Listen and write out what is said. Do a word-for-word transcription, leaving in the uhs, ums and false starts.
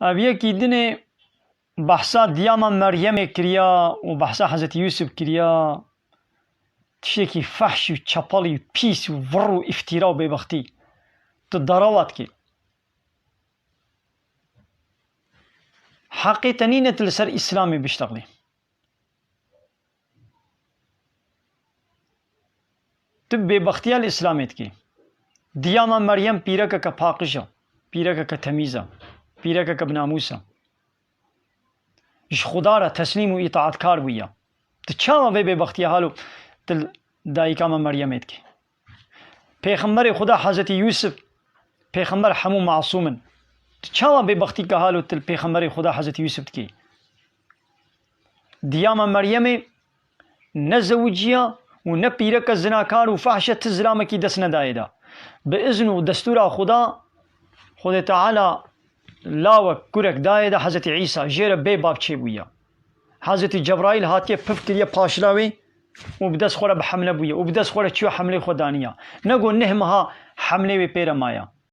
Ev yekî dinê behsa diyama Meryemê kiriya û behsa Hezretî Yûsif kiriya. Tiştekî fehş û çepel û pîs û vir û îftîra û bêbextî. Tu darawa dikî. Heqê te nîne tu li ser Îslamê biştexlî. Tu bêbextiya li Îslamê dikî. Diyama Meryem pîrekeke paqij e, pîrekeke temîz e, pîrekeke binamûs e. Ji Xuda re teslîm û îtaatkar bûye. Tu çawa vê bêbextiya halo tu li dayika me Meryemê dikî? Pêxemberê Xuda Hezretî Yûsif, pêxember hemû masûm in. Tu çawa bêbextî ke halo tu li pêxemberê Xuda Hezretî Yûsif dikî? Diyama Meryemê ne zewiciya û ne pîreke zinakar û fahşe ti zilamekî dest nedayê de. Bi izn û destûra Xuda, Xwedê Teala lawek kurek dayê de Hezretî Îsa jê re bê bab çêbûye. Hezretî Cebraîl hatiye pif kiriye paşla wê û bi dest xwe re bi hemle bûye û bi dest xwe re çiyo hemlê xwe daniya. Ne got neh meha hemlê wê pê re maya.